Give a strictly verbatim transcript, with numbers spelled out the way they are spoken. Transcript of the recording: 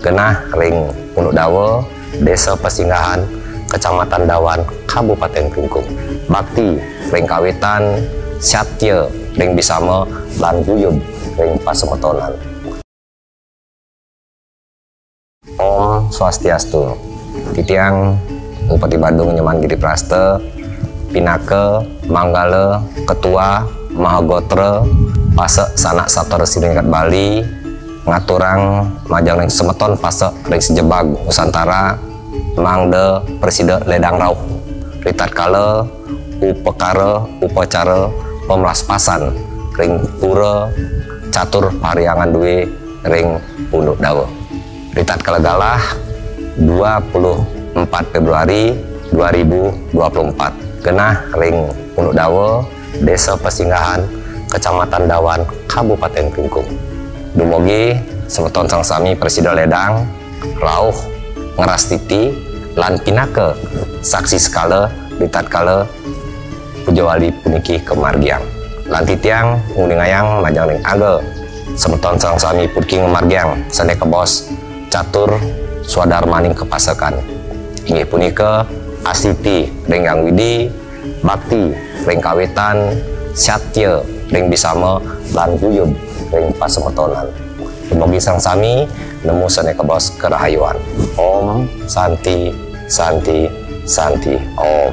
Genah ring Punduk Dawa, Desa Pasinggahan, Kecamatan Dawan, Kabupaten Klungkung. Bakti ring kawitan, satya ring bisama, lan guyub ring pasemetonan. Om Swastiastu. Titiang Bupati Badung Nyoman Giri Prasta, pinaka manggala Ketua Mahagotra Pasek Sanak Sapta Resi Ring Jagat Bali, ngaturang majeng ring semeton pasek ring sajebag Nusantara, mangda prasida ledang rauh ritatkala upakara upacara pamlaspasan ring Pura Catur Parhyangan dua ring Punduk Dawa. Ritatkala galah dua puluh empat Februari dua ribu dua puluh empat, genah ring Punduk Dawa, Desa Pasinggahan, Kecamatan Dawan, Kabupaten Klungkung. Dumugi semeton sareng sami prasida ledang rauh ngrastiti lan pinaka saksi sekala ritatkala pujawali puniki kamargiang. Lan titiang nguningayang majeng ring aga semeton sareng sami puniki ngamargiang sane kabaos catur swadarmaning kapasekan. Inggih punika astiti ring Hyang Widhi, bakti ring kawitan, satya ring bisama, lan guyub ring pasemetonan. Dumugi sareng sami nemu sane kabaos karahayuan. Om Santi, Santi, Santi, Om.